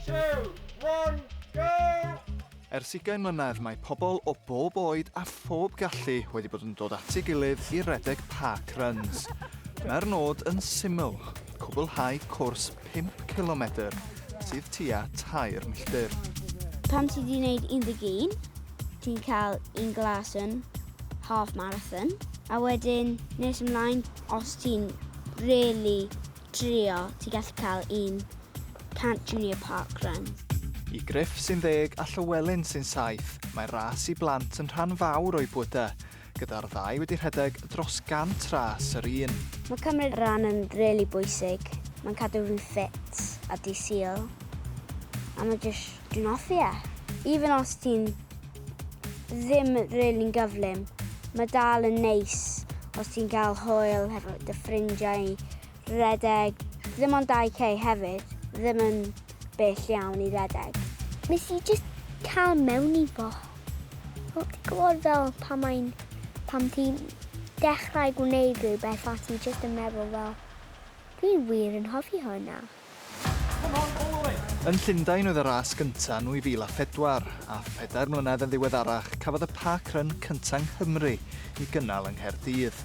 2, 1, go! Ers ugain mlynedd mae pobl o bob oed a phob gallu wedi bod yn dod at ei gilydd i redeg park runs. Mae'r nod yn syml, cwblhau cwrs 5 cilomedr, sydd tua 3 milltir. Pan ti 'di wneud 11, ti'n cael un glas yn half marathon, a wedyn nes ymlaen, os ti'n really trio, ti'n gallu cael un 100 junior park run. I Griff sy'n ddeg a Llywelyn sy'n saith, mae ras i blant yn rhan fawr o'u bwyda, gyda'r ddau wedi rhedeg dros 100 ras yr un. Mae cymryd rhan yn rili bwysig. Mae'n cadw fi'n ffit a di Sul. A mae jyst, dwi'n hoffi e. Even os ti'n ddim rili'n gyflym, mae dal yn neis os ti'n cael hwyl hefo dy ffrindiau i redeg. Ddim ond 2K hefyd, ddim yn bell iawn i redeg. Nes i jyst cael mewn i fo. Wel, ti'n gwybod fel pan mae'n, pan ti'n dechrau gwneud rhywbeth a ti jyst yn meddwl fel, dwi wir yn hoffi hwnna. Yn Llundain oedd y ras gyntaf yn 2004, a phedair mlynedd yn ddiweddarach cafodd y Park Run cyntaf yng Nghymru ei gynnal yng Nghaerdydd.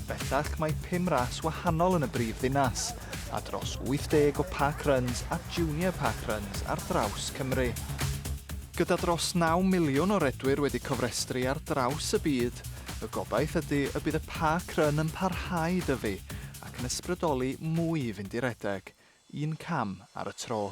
Bellach mae pum ras wahanol yn y brif ddinas, a dros 80 o Park Runs a Junior Park Runs ar draws Cymru. Gyda dros 9 miliwn o redwyr wedi cofrestru ar draws y byd, y gobaith ydy y bydd y Park Run yn parhau i dyfu ac yn ysbrydoli mwy i fynd i redeg, un cam ar y tro.